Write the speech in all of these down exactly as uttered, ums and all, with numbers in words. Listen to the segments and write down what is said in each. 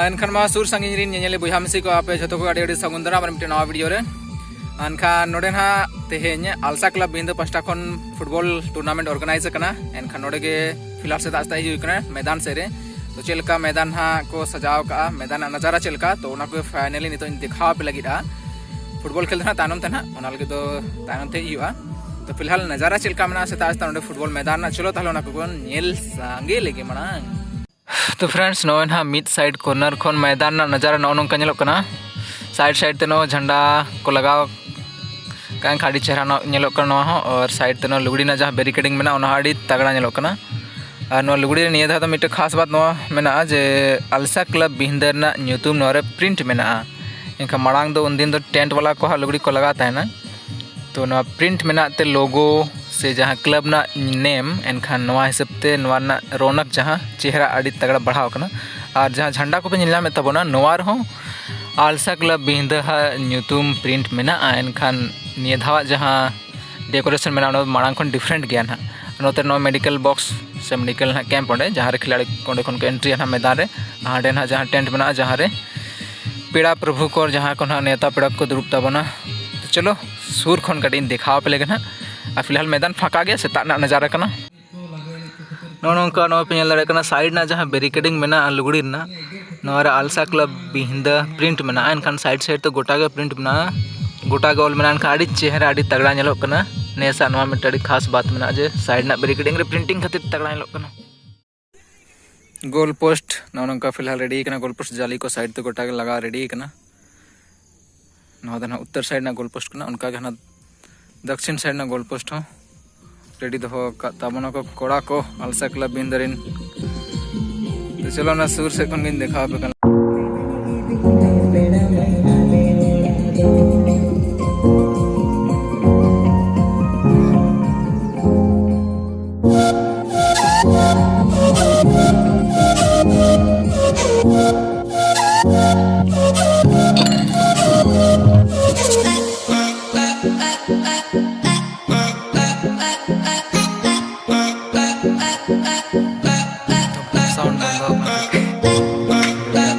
ᱮᱱᱠᱷᱟᱱ ᱢᱟ ᱥᱩᱨ ᱥᱟᱺᱜᱤᱧ ᱨᱮᱱ ᱧᱮᱧᱮᱞᱤᱭᱟᱹ ᱵᱚᱭᱦᱟ ᱢᱤᱥᱤ ᱠᱚ, ᱟᱯᱮ ᱡᱷᱚᱛᱚ ᱠᱚ ᱟᱹᱰᱤ ᱟᱹᱰᱤ ᱥᱟᱹᱜᱩᱱ ᱫᱟᱨᱟᱢ ᱟᱨ ᱢᱤᱫᱴᱮᱱ ᱱᱟᱣᱟ ᱵᱷᱤᱰᱤᱭᱳ ᱨᱮ᱾ ᱮᱱᱠᱷᱟᱱ ᱱᱚᱰᱮ ᱱᱟᱦᱟᱜ ᱛᱮᱦᱮᱧ ᱟᱞᱥᱟ ᱠᱞᱟᱵᱽ ᱵᱤᱦᱤᱱᱫᱟᱹ ᱯᱟᱥᱴᱟ ᱠᱷᱚᱱ ᱯᱷᱩᱴᱵᱚᱞ ᱴᱩᱨᱱᱟᱢᱮᱱᱴ ᱚᱨᱜᱟᱱᱟᱭᱤᱡᱽ ᱟᱠᱟᱱᱟ᱾ ᱮᱱᱠᱷᱟᱱ ᱱᱚᱰᱮ ᱜᱮ ᱯᱷᱤᱞᱦᱟᱞ ᱥᱮᱛᱟᱜ ᱥᱮᱛᱟᱜ ᱦᱤᱡᱩᱜ ᱦᱩᱭ ᱠᱟᱱᱟ ᱢᱮᱫᱟᱱ ᱥᱮᱫ ᱨᱮ᱾ ᱛᱚ ᱪᱮᱫ ᱞᱮᱠᱟ ᱢᱮᱫᱟᱱ ᱱᱟᱦᱟᱜ ᱠᱚ ᱥᱟᱡᱟᱣ ᱠᱟᱜᱼᱟ, ᱢᱮᱫᱟᱱ ᱨᱮᱱᱟᱜ ᱱᱟᱡᱟᱨᱟ ᱪᱮᱫ ᱞᱮᱠᱟ, ᱛᱚ ᱚᱱᱟ ᱠᱚ ᱯᱷᱟᱭᱱᱟᱞᱤ ᱱᱤᱛᱚᱜ ᱤᱧ ᱫᱮᱠᱷᱟᱣ ᱟᱯᱮ ᱞᱟᱹᱜᱤᱫᱼᱟ᱾ ᱯᱷᱩᱴᱵᱚᱞ ᱠᱷᱮᱞ ᱫᱚ ᱱᱟᱦᱟᱜ ᱛᱟᱭᱱᱚᱢ ᱛᱮ ᱱᱟᱦᱟᱜ, ᱚᱱᱟ ᱞᱟᱹᱜᱤᱫ ᱫᱚ ᱛᱟᱭᱱᱚᱢ ᱛᱮ ᱦᱩᱭᱩᱜᱼᱟ᱾ ᱛᱚ ᱯᱷᱤᱞᱦᱟᱞ ᱱᱟᱡᱟᱨᱟ ᱪᱮᱫ ᱞᱮᱠᱟ ᱢᱮᱱᱟᱜᱼᱟ ᱥᱮᱛᱟᱜ ᱥᱮᱛᱟᱜ ᱱᱚᱰᱮ ᱯᱷᱩᱴᱵᱚᱞ ᱢᱮᱫᱟᱱ ᱨᱮᱱᱟᱜ, ᱪᱚᱞᱚ ᱛᱟᱦᱚᱞᱮ ᱚᱱᱟ ᱠᱚᱵᱚᱱ ᱧᱮᱞ ᱥᱟᱸᱜᱮ ᱞᱮᱜᱮ ᱢᱟᱲᱟᱝ᱾ ᱛᱚ ᱯᱷᱨᱮᱱᱰᱥ, ᱱᱚᱜᱼᱚᱭ ᱱᱟᱦᱟᱜ ᱢᱤᱫ ᱥᱟᱭᱤᱰ ᱠᱚᱨᱱᱟᱨ ᱠᱷᱚᱱ ᱢᱚᱭᱫᱟᱱ ᱨᱮᱱᱟᱜ ᱱᱟᱡᱟᱨᱟ ᱱᱚᱜᱼᱚ ᱱᱚᱝᱠᱟ ᱧᱮᱞᱚᱜ ᱠᱟᱱᱟ᱾ ᱥᱟᱭᱤᱰ ᱥᱟᱭᱤᱰ ᱛᱮ ᱱᱚᱜᱼᱚᱭ ᱡᱷᱟᱱᱰᱟ ᱠᱚ ᱞᱟᱜᱟᱣ ᱠᱟᱜᱼᱟ, ᱮᱱᱠᱷᱟᱱ ᱟᱹᱰᱤ ᱪᱮᱦᱨᱟ ᱱᱚᱜ ᱧᱮᱞᱚᱜ ᱠᱟᱱᱟ ᱱᱚᱣᱟ ᱦᱚᱸ᱾ ᱟᱨ ᱥᱟᱭᱤᱰ ᱛᱮ ᱱᱚᱣᱟ ᱞᱩᱜᱽᱲᱤ ᱨᱮᱱᱟᱜ ᱡᱟᱦᱟᱸ ᱵᱮᱨᱤᱠᱮᱰᱤᱝ ᱢᱮᱱᱟᱜᱼᱟ, ᱚᱱᱟ ᱦᱚᱸ ᱟᱹᱰᱤ ᱛᱟᱜᱲᱟ ᱧᱮᱞᱚᱜ ᱠᱟᱱᱟ᱾ ᱟᱨ ᱱᱚᱣᱟ ᱞᱩᱜᱽᱲᱤ ᱨᱮ ᱱᱤᱭᱟᱹ ᱫᱷᱟᱣ ᱫᱚ ᱢᱤᱫᱴᱮᱱ ᱠᱷᱟᱥ ᱵᱟᱛ ᱱᱚᱣᱟ ᱢᱮᱱᱟᱜᱼᱟ ᱡᱮ ᱟᱞᱥᱟ ᱠᱞᱟᱵᱽ ᱵᱤᱦᱤᱱᱫᱟᱹ ᱨᱮᱱᱟᱜ ᱧᱩᱛᱩᱢ ᱱᱚᱣᱟ ᱨᱮ ᱯᱨᱤᱱᱴ ᱢᱮᱱᱟᱜᱼᱟ᱾ ᱮᱱᱠᱷᱟᱱ ᱢᱟᱲᱟᱝ ᱫᱚ ᱩᱱᱫᱤᱱ ᱫᱚ ᱴᱮᱱᱴ ᱵᱟᱞᱟ ᱠᱚ ᱦᱟᱸᱜ ᱞᱩᱜᱽᱲᱤ ᱠᱚ ᱞᱟᱜᱟᱣ ᱛᱟᱦᱮᱱᱟ᱾ ᱛᱚ ᱱᱚᱣᱟ ᱯᱨᱤᱱᱴ ᱢᱮᱱᱟᱜ ᱛᱮ ᱞᱳᱜᱳ ᱥᱮ ᱡᱟᱦᱟᱸ ᱠᱞᱟᱵᱽ ᱨᱮᱱᱟᱜ ᱱᱮᱢ, ᱮᱱᱠᱷᱟᱱ ᱱᱚᱣᱟ ᱦᱤᱥᱟᱹᱵ ᱛᱮ ᱱᱚᱣᱟ ᱨᱮᱱᱟᱜ ᱨᱚᱱᱚᱠ ᱡᱟᱦᱟᱸ ᱪᱮᱦᱨᱟ ᱟᱹᱰᱤ ᱛᱟᱜᱲᱟ ᱵᱟᱲᱦᱟᱣ ᱟᱠᱟᱱᱟ᱾ ᱟᱨ ᱡᱟᱦᱟᱸ ᱡᱷᱟᱱᱰᱟ ᱠᱚᱯᱮ ᱧᱮᱞ ᱧᱟᱢᱮᱫ ᱛᱟᱵᱚᱱᱟ, ᱱᱚᱣᱟ ᱨᱮᱦᱚᱸ ᱟᱞᱥᱟ ᱠᱞᱟᱵᱽ ᱵᱤᱦᱤᱱᱫᱟᱹ ᱦᱟᱜ ᱧᱩᱛᱩᱢ ᱯᱨᱤᱱᱴ ᱢᱮᱱᱟᱜᱼᱟ᱾ ᱮᱱᱠᱷᱟᱱ ᱱᱤᱭᱟᱹ ᱫᱷᱟᱣᱟᱜ ᱡᱟᱦᱟᱸ ᱰᱮᱠᱳᱨᱮᱥᱚᱱ ᱢᱮᱱᱟᱜᱼᱟ, ᱚᱱᱟ ᱫᱚ ᱢᱟᱲᱟᱝ ᱠᱷᱚᱱ ᱰᱤᱯᱷᱟᱨᱮᱱᱴ ᱜᱮᱭᱟ ᱱᱟᱦᱟᱜ᱾ ᱱᱚᱛᱮ ᱱᱚᱣᱟ ᱢᱮᱰᱤᱠᱮᱞ ᱵᱚᱠᱥ ᱥᱮ ᱢᱮᱰᱤᱠᱮᱞ ᱱᱟᱦᱟᱜ ᱠᱮᱢᱯ, ᱚᱸᱰᱮ ᱡᱟᱦᱟᱸ ᱨᱮ ᱠᱷᱤᱞᱟᱲᱤ ᱚᱸᱰᱮ ᱠᱷᱚᱱ ᱠᱚ ᱮᱱᱴᱨᱤᱭᱟ ᱱᱟᱦᱟᱜ ᱢᱮᱫᱟᱱ ᱨᱮ᱾ ᱦᱟᱸᱰᱮ ᱱᱟᱦᱟᱜ ᱡᱟᱦᱟᱸ ᱴᱮᱱᱴ ᱢᱮᱱᱟᱜᱼᱟ, ᱡᱟᱦᱟᱸ ᱨᱮ ᱯᱮᱲᱟ ᱯᱨᱚᱵᱷᱩ ᱠᱚ, ᱡᱟᱦᱟᱸ ᱠᱚ ᱱᱟᱦᱟᱜ ᱱᱮᱣᱛᱟ ᱯᱮᱲᱟ ᱠᱚ ᱫᱩᱲᱩᱵ ᱛᱟᱵᱚᱱᱟ᱾ ᱛᱚ ᱪᱚᱞᱚ, ᱥᱩᱨ ᱠᱷᱚᱱ ᱠᱟᱹᱴᱤᱡ ᱤᱧ ᱫᱮᱠᱷᱟᱣ ᱟᱯᱮ ᱞᱮᱜᱮ ᱱᱟᱦᱟᱜ᱾ ᱟᱨ ᱯᱷᱤᱞᱦᱟᱞ ᱢᱮᱫᱟᱱ ᱯᱷᱟᱸᱠᱟ ᱜᱮᱭᱟ, ᱥᱮᱛᱟᱜ ᱨᱮᱱᱟᱜ ᱱᱟᱡᱟᱨᱟ ᱠᱟᱱᱟ᱾ ᱱᱚᱜᱼᱚ ᱱᱚᱝᱠᱟ ᱱᱚᱣᱟ ᱯᱮ ᱧᱮᱞ ᱫᱟᱲᱮᱭᱟᱜ ᱠᱟᱱᱟ, ᱥᱟᱭᱤᱰ ᱨᱮᱱᱟᱜ ᱡᱟᱦᱟᱸ ᱵᱮᱨᱤᱠᱮᱰᱤᱝ ᱢᱮᱱᱟᱜᱼᱟ ᱞᱩᱜᱽᱲᱤ ᱨᱮᱱᱟᱜ, ᱱᱚᱣᱟ ᱨᱮ ᱟᱞᱥᱟ ᱠᱞᱟᱵᱽ ᱵᱤᱦᱤᱱᱫᱟᱹ ᱯᱨᱤᱱᱴ ᱢᱮᱱᱟᱜᱼᱟ᱾ ᱮᱱᱠᱷᱟᱱ ᱥᱟᱭᱤᱰ ᱥᱟᱭᱤᱰ ᱛᱮ ᱜᱚᱴᱟ ᱜᱮ ᱯᱨᱤᱱᱴ ᱢᱮᱱᱟᱜᱼᱟ, ᱜᱚᱴᱟ ᱜᱮ ᱚᱞ ᱢᱮᱱᱟᱜᱼᱟ᱾ ᱮᱱᱠᱷᱟᱱ ᱟᱹᱰᱤ ᱪᱮᱦᱨᱟ, ᱟᱹᱰᱤ ᱛᱟᱜᱲᱟ ᱧᱮᱞᱚᱜ ᱠᱟᱱᱟ᱾ ᱱᱮᱥᱟᱜ ᱱᱚᱣᱟ ᱢᱤᱫᱴᱟᱝ ᱟᱹᱰᱤ ᱠᱷᱟᱥ ᱵᱟᱛ ᱢᱮᱱᱟᱜᱼᱟ ᱡᱮ ᱥᱟᱭᱤᱰ ᱨᱮᱱᱟᱜ ᱵᱮᱨᱤᱠᱮᱰᱤᱝ ᱨᱮ ᱯᱨᱤᱱᱴᱤᱝ ᱠᱷᱟᱹᱛᱤᱨ ᱛᱟᱜᱲᱟ ᱧᱮᱞᱚᱜ ᱠᱟᱱᱟ᱾ ᱜᱳᱞ ᱯᱳᱥᱴ ᱱᱚᱜᱼᱚ ᱱᱚᱝᱠᱟ ᱯᱷᱤᱞᱦᱟᱞ ᱨᱮᱰᱤ ᱠᱟᱱᱟ᱾ ᱜᱳᱞ ᱯᱳᱥᱴ ᱡᱟᱞᱤ ᱠᱚ ᱥᱟᱭᱤᱰ ᱛᱮ ᱜᱚᱴᱟ ᱜᱮ ᱞᱟᱜᱟᱣ ᱨᱮᱰᱤ ᱠᱟᱱᱟ᱾ ᱱᱚᱣᱟ ᱫᱚ ᱱᱟᱦᱟᱜ ᱩᱛᱛᱚᱨ ᱥᱟᱭᱤᱰ ᱨᱮᱱᱟᱜ ᱜᱳᱞ ᱯᱳᱥᱴ ᱠᱟᱱᱟ, ᱚᱱᱠᱟ ᱜᱮ ᱦᱟᱱᱟ ᱫᱚᱠᱠᱷᱤᱱ ᱥᱟᱭᱤᱰ ᱨᱮᱱᱟᱜ ᱜᱳᱞ ᱯᱳᱥᱴ ᱦᱚᱸ ᱨᱮᱰᱤ ᱫᱚᱦᱚ ᱟᱠᱟᱫ ᱛᱟᱵᱚᱱᱟ ᱠᱚ ᱠᱚᱲᱟ ᱠᱚ ᱟᱞᱥᱟ ᱠᱞᱟᱵᱽ ᱵᱤᱦᱤᱱᱫᱟᱹ ᱨᱮᱱ᱾ ᱛᱚ ᱪᱚᱞᱚ, ᱚᱱᱟ ᱥᱩᱨ ᱥᱮᱫ ᱠᱷᱚᱱ ᱜᱤᱧ ᱫᱮᱠᱷᱟᱣ ᱟᱯᱮ ᱠᱟᱱᱟ᱾ Sound ᱵᱚᱱᱫᱚ ᱟᱠᱟᱱᱟ᱾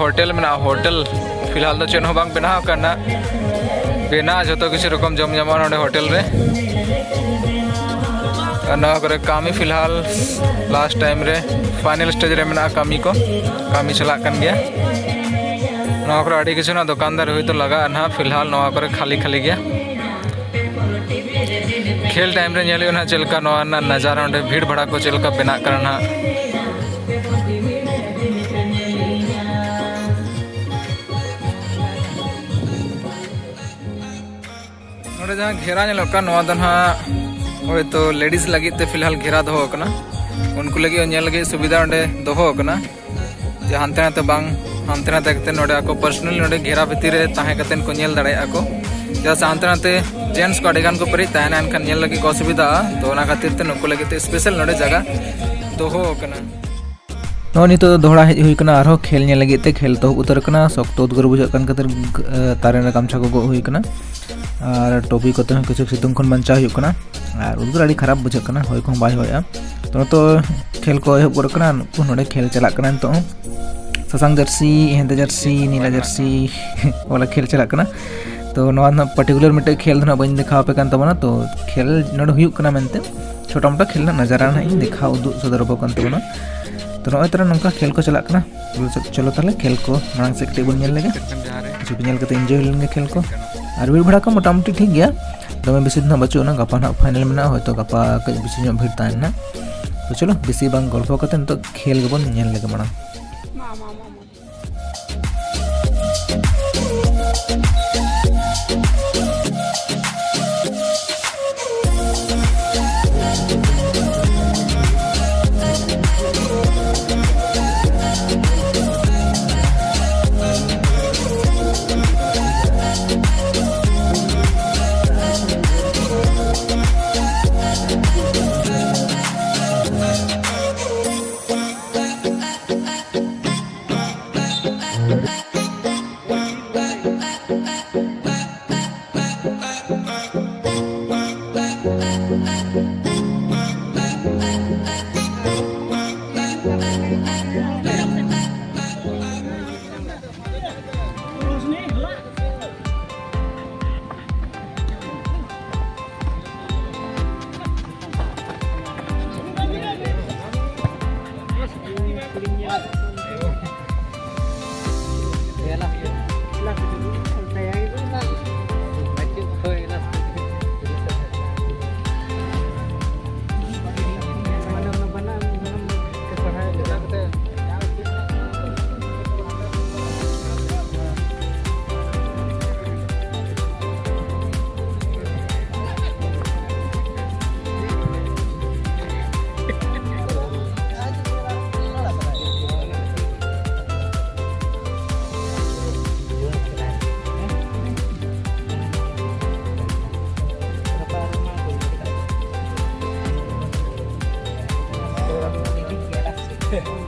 ᱦᱳᱴᱮᱞ ᱢᱮᱱᱟᱜᱼᱟ, ᱦᱳᱴᱮᱞ ᱯᱷᱤᱞᱦᱟᱞ ᱫᱚ ᱪᱮᱫ ᱦᱚᱸ ᱵᱟᱝ ᱵᱮᱱᱟᱣ ᱟᱠᱟᱱᱟ, ᱵᱮᱱᱟᱜᱼᱟ, ᱡᱷᱚᱛᱚ ᱠᱤᱪᱷᱩ ᱨᱚᱠᱚᱢ ᱡᱚᱢ ᱧᱟᱢᱚᱜᱼᱟ ᱱᱚᱰᱮ ᱦᱳᱴᱮᱞ ᱨᱮ᱾ ᱟᱨ ᱱᱚᱣᱟ ᱠᱚᱨᱮ ᱠᱟᱹᱢᱤ ᱯᱷᱤᱞᱦᱟᱞ ᱞᱟᱥᱴ ᱴᱟᱭᱤᱢ ᱨᱮ ᱯᱷᱟᱭᱱᱮᱞ ᱥᱴᱮᱡᱽ ᱨᱮ ᱢᱮᱱᱟᱜᱼᱟ, ᱠᱟᱹᱢᱤ ᱠᱚ, ᱠᱟᱹᱢᱤ ᱪᱟᱞᱟᱜ ᱠᱟᱱ ᱜᱮᱭᱟ᱾ ᱱᱚᱣᱟ ᱠᱚᱨᱮ ᱟᱹᱰᱤ ᱠᱤᱪᱷᱩ ᱱᱟᱜ ᱫᱚᱠᱟᱱᱫᱟᱨ ᱦᱩᱭ ᱫᱚ ᱞᱟᱜᱟᱜᱼᱟ ᱱᱟᱦᱟᱜ, ᱯᱷᱤᱞᱦᱟᱞ ᱱᱚᱣᱟ ᱠᱚᱨᱮ ᱠᱷᱟᱹᱞᱤ ᱠᱷᱟᱹᱞᱤ ᱜᱮᱭᱟ᱾ ᱠᱷᱮᱞ ᱴᱟᱭᱤᱢ ᱨᱮ ᱧᱮᱞ ᱦᱩᱭᱩᱜᱼᱟ ᱱᱟᱦᱟᱜ ᱪᱮᱫ ᱞᱮᱠᱟ ᱱᱚᱣᱟ ᱨᱮᱱᱟᱜ ᱱᱟᱡᱟᱨᱟ, ᱚᱸᱰᱮ ᱵᱷᱤᱲ ᱵᱷᱟᱲᱟ ᱠᱚ ᱪᱮᱫ ᱞᱮᱠᱟ ᱵᱮᱱᱟᱜ ᱠᱟᱱᱟ ᱱᱟᱦᱟᱜ᱾ ᱱᱚᱰᱮ ᱡᱟᱦᱟᱸ ᱜᱷᱮᱨᱟ ᱧᱮᱞᱚᱜ ᱠᱟᱱ, ᱱᱚᱣᱟ ᱫᱚ ᱱᱟᱦᱟᱜ ᱦᱳᱭᱛᱳ ᱞᱮᱰᱤᱡᱽ ᱞᱟᱹᱜᱤᱫ ᱛᱮ ᱯᱷᱤᱞᱦᱟᱞ ᱜᱷᱮᱨᱟ ᱫᱚᱦᱚ ᱟᱠᱟᱱᱟ᱾ ᱩᱱᱠᱩ ᱞᱟᱹᱜᱤᱫ ᱦᱚᱸ ᱧᱮᱞ ᱞᱟᱹᱜᱤᱫ ᱥᱩᱵᱤᱫᱷᱟ ᱚᱸᱰᱮ ᱫᱚᱦᱚ ᱟᱠᱟᱱᱟ, ᱡᱮ ᱦᱟᱱᱛᱮ ᱱᱟᱛᱮ ᱵᱟᱝ, ᱦᱟᱱᱛᱮ ᱱᱟᱛᱮ ᱠᱟᱛᱮ ᱱᱚᱰᱮ ᱟᱠᱚ ᱯᱟᱨᱥᱚᱱᱟᱞ ᱱᱚᱰᱮ ᱜᱷᱮᱨᱟ ᱵᱷᱤᱛᱤᱨ ᱨᱮ ᱛᱟᱦᱮᱸ ᱠᱟᱛᱮ ᱠᱚ ᱧᱮᱞ ᱫᱟᱲᱮᱭᱟᱜᱼᱟ ᱠᱚ᱾ ᱪᱮᱫᱟᱜ ᱥᱮ ᱦᱟᱱᱛᱮ ᱱᱟᱛᱮ ᱡᱮᱱᱴᱥ ᱠᱚ ᱟᱹᱰᱤ ᱜᱟᱱ ᱠᱚ ᱯᱮᱨᱮᱡ ᱛᱟᱦᱮᱱᱟ, ᱮᱱᱠᱷᱟᱱ ᱧᱮᱞ ᱞᱟᱹᱜᱤᱫ ᱠᱚ ᱚᱥᱩᱵᱤᱫᱷᱟᱜᱼᱟ᱾ ᱛᱚ ᱚᱱᱟ ᱠᱷᱟᱹᱛᱤᱨ ᱛᱮ ᱱᱩᱠᱩ ᱞᱟᱹᱜᱤᱫ ᱛᱮ ᱥᱯᱮᱥᱟᱞ ᱱᱚᱰᱮ ᱡᱟᱭᱜᱟ ᱫᱚᱦᱚ ᱟᱠᱟᱱᱟ᱾ ᱱᱚᱜᱼᱚᱭ ᱱᱤᱛᱚᱜ ᱫᱚ ᱫᱚᱦᱲᱟ ᱦᱮᱡ ᱦᱩᱭ ᱠᱟᱱᱟ ᱟᱨᱦᱚᱸ ᱠᱷᱮᱞ ᱧᱮᱞ ᱞᱟᱹᱜᱤᱫ ᱛᱮ᱾ ᱠᱷᱮᱞ ᱛᱚ ᱮᱦᱚᱵ ᱩᱛᱟᱹᱨ ᱟᱠᱟᱱᱟ, ᱥᱚᱠᱛᱚ ᱩᱫᱽᱜᱟᱹᱨ ᱵᱩᱡᱷᱟᱹᱜ ᱠᱟᱱ ᱠᱷᱟᱹᱛᱤᱨ, ᱟᱸ, ᱛᱟᱨᱮᱱ ᱨᱮ ᱜᱟᱢᱪᱷᱟ ᱠᱚ ᱜᱚᱜ ᱦᱩᱭ ᱠᱟᱱᱟ᱾ ᱟᱨ ᱴᱩᱯᱤ ᱠᱚᱛᱮ ᱦᱚᱸ ᱠᱤᱪᱷᱩ ᱥᱤᱛᱩᱝ ᱠᱷᱚᱱ ᱵᱟᱧᱪᱟᱣ ᱦᱩᱭᱩᱜ ᱠᱟᱱᱟ᱾ ᱟᱨ ᱩᱫᱽᱜᱟᱹᱨ ᱟᱹᱰᱤ ᱠᱷᱟᱨᱟᱯ ᱵᱩᱡᱷᱟᱹᱜ ᱠᱟᱱᱟ, ᱦᱚᱭ ᱠᱚᱦᱚᱸ ᱵᱟᱭ ᱦᱚᱭᱮᱜᱼᱟ᱾ ᱛᱚ ᱱᱤᱛᱚᱜ ᱠᱷᱮᱞ ᱠᱚ ᱮᱦᱚᱵ ᱜᱚᱫ ᱠᱟᱱᱟ᱾ ᱱᱩᱠᱩ ᱱᱚᱰᱮ ᱠᱷᱮᱞ ᱪᱟᱞᱟᱜ ᱠᱟᱱᱟ ᱱᱤᱛᱚᱜ ᱦᱚᱸ᱾ ᱥᱟᱥᱟᱝ ᱡᱟᱹᱨᱥᱤ, ᱦᱮᱸᱫᱮ ᱡᱟᱹᱨᱥᱤ, ᱱᱤᱞᱟ ᱡᱟᱹᱨᱥᱤ ᱵᱟᱞᱟ ᱠᱷᱮᱞ ᱪᱟᱞᱟᱜ ᱠᱟᱱᱟ᱾ ᱛᱚ ᱱᱚᱣᱟ ᱨᱮᱱᱟᱜ ᱯᱟᱨᱴᱤᱠᱩᱞᱟᱨ ᱢᱤᱫᱴᱮᱡ ᱠᱷᱮᱞ ᱫᱚ ᱱᱟᱜ ᱵᱟᱹᱧ ᱫᱮᱠᱷᱟᱣ ᱟᱯᱮ ᱠᱟᱱ ᱛᱟᱵᱚᱱᱟ᱾ ᱛᱚ ᱠᱷᱮᱞ ᱱᱚᱰᱮ ᱦᱩᱭᱩᱜ ᱠᱟᱱᱟ ᱢᱮᱱᱛᱮ ᱪᱷᱳᱴᱟ ᱢᱳᱴᱟ ᱠᱷᱮᱞ ᱨᱮᱱᱟᱜ ᱱᱟᱡᱟᱨᱟ ᱱᱟᱜ ᱤᱧ ᱫᱮᱠᱷᱟᱣ ᱩᱫᱩᱜ ᱥᱚᱫᱚᱨ ᱟᱠᱚ ᱠᱟᱱ ᱛᱟᱵᱚᱱᱟ᱾ ᱛᱚ ᱱᱚᱜᱼᱚᱭ ᱛᱟᱨᱟ ᱱᱚᱝᱠᱟ ᱠᱷᱮᱞ ᱠᱚ ᱪᱟᱞᱟᱜ ᱠᱟᱱᱟ᱾ ᱪᱚᱞᱚ, ᱪᱚᱞᱚ ᱛᱟᱦᱞᱮ ᱠᱷᱮᱞ ᱠᱚ ᱢᱟᱲᱟᱝ ᱥᱮᱫ ᱠᱟᱹᱴᱤᱡ ᱵᱚᱱ ᱧᱮᱞ ᱞᱮᱜᱮ᱾ ᱠᱤᱪᱷᱩ ᱧᱮᱞ ᱠᱟᱛᱮ ᱮᱱᱡᱚᱭ ᱞᱮᱱ ᱜᱮ ᱠᱷᱮᱞ ᱠᱚ᱾ ᱟᱨ ᱵᱷᱤᱲ ᱵᱷᱟᱲᱟ ᱠᱚ ᱢᱚᱴᱟᱢᱩᱴᱤ ᱴᱷᱤᱠ ᱜᱮᱭᱟ, ᱫᱚᱢᱮ ᱵᱮᱥᱤ ᱫᱚ ᱱᱟᱜ ᱵᱟᱹᱪᱩᱜ ᱟᱱᱟ᱾ ᱜᱟᱯᱟ ᱱᱟᱜ ᱯᱷᱟᱭᱱᱮᱞ ᱢᱮᱱᱟᱜᱼᱟ, ᱦᱚᱭᱛᱳ ᱜᱟᱯᱟ ᱠᱟᱹᱡ ᱵᱮᱥᱤ ᱧᱚᱜ ᱵᱷᱤᱲ ᱛᱟᱦᱮᱱᱟ᱾ ᱛᱚ ᱪᱚᱞᱚ, ᱵᱮᱥᱤ ᱵᱟᱝ ᱜᱚᱞᱯᱷᱚ ᱠᱟᱛᱮ ᱱᱤᱛᱚᱜ ᱠᱷᱮᱞ ᱜᱮᱵᱚᱱ ᱧᱮᱞ ᱞᱮᱜᱮ ᱢᱟᱲᱟᱝ᱾ ᱦᱮᱸ᱾